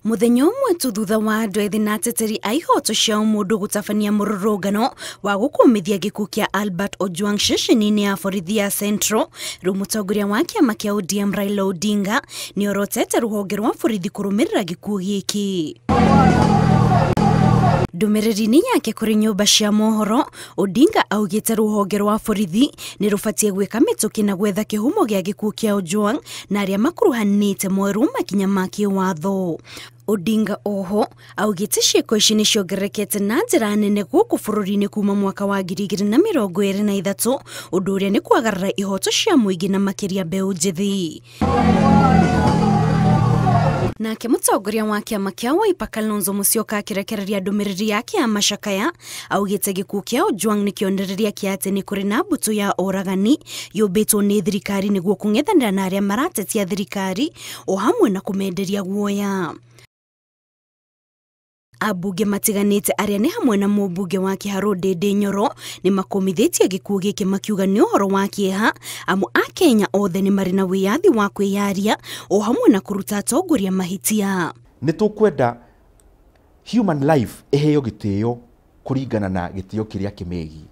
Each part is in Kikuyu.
Muthenya ũmwe tu thutha wa andũ ethĩ na ateteri a ihoto cia ũmũndũ gũtabania mũrũrũngano wa gũkũmithia gĩkuũ kĩa Albert Ojwang ceceni-inĩ ya borithi ya Central, rĩu mũtongoria wa kĩama kĩa ODM Raila Odinga nĩorotete rũhonge rwa borithi kũrũmĩrĩra gĩkuũ gĩkĩ. Ndũmĩrĩri-inĩ yake kũrĩ nyũmba cia mohoro, Odinga augĩte rũhonge rwa borithi nĩ rũbatiĩ gwĩka mĩtũkĩ na gwetha kĩhumo gĩa gĩkuũ kĩa Ojwang na arĩa makuruhanĩte moerwo makinya ma kĩwatho. Odinga oho augĩte ciĩko ici nĩ ciongererekete na njĩra nene gũkũ bũrũri-inĩ kuma mwaka wa 2023, ũndũ ũrĩa nĩ kwagarara ihoto cia mũingĩ na makĩria mbeũ njĩthĩ. Nake mũtongoria wa kĩama kĩa Wiper Kalonzo Musyoka akĩrekereria ndũmĩrĩri yake ya macakaya augĩte gĩkuũ kĩa Ojwang nĩ kĩonereria kĩa atĩ nĩ kũrĩ na mbũtũ ya oragani yũmbĩtwo nĩ thirikari nĩguo kũng'ethanĩra na arĩa maratetia thirikari o hamwe na kũmenderia guoya. Ambunge matiganĩte arĩa nĩ hamwe na mũmbunge wa Kĩharũ Ndĩndĩ Nyoro nĩ makũmithĩtie gĩkuũ gĩkĩ makiuga nĩ ũhoro wa kĩeha amu Akenya othe nĩ marĩ na wĩyathi wa kwĩyaria o hamwe na kũruta atongoria mahĩtia. Nĩ tũkwenda human life ĩheo gĩtĩo kũringana na gĩtĩo kĩrĩa kĩmegiĩ,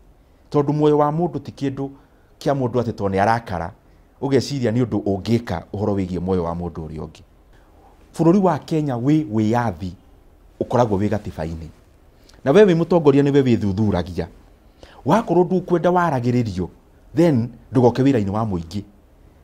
tondũ muoyo wa mũndũ ti kĩndũ kĩa mũndũ atĩ tondũ nĩ arakara ũgeciria nĩ ũndũ ũngĩka ũhoro wĩgiĩ muoyo wa mũndũ ũrĩa ũngĩ. Bũrũri wa Kenya wĩ wĩyathi ũkoragwo wĩ gatiba-inĩ, na we wĩ mũtongoria nĩwe wĩthuthuragia. Wakorwo ndũkwenda waragĩrĩrio, then ndũgoke wĩra-inĩ wa mũingĩ,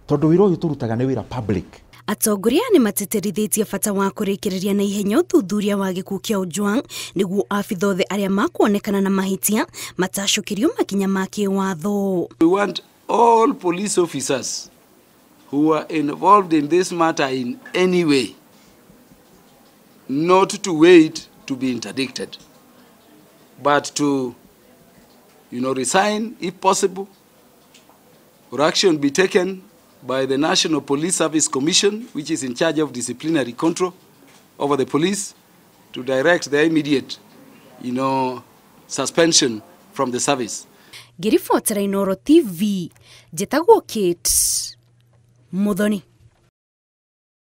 tondũ wĩra ũyũ tũrutaga nĩ wĩra public. Atongoria nĩ matĩtĩrithĩtie bata wa kũrĩkĩrĩria na ihenya ũthuthuria wa gĩkuũ kĩa Ojwang nĩguo abitha othe arĩa makuonekana na mahĩtia matacũkĩrio makinya ma kĩwatho. We want all police officers who are involved in this matter in any way not to wait to be interdicted, but to, resign if possible, or action be taken by the National Police Service Commission, which is in charge of disciplinary control over the police, to direct their immediate, suspension from the service. Ngĩribotera Inooro TV, njĩtagwo Kate Muthoni.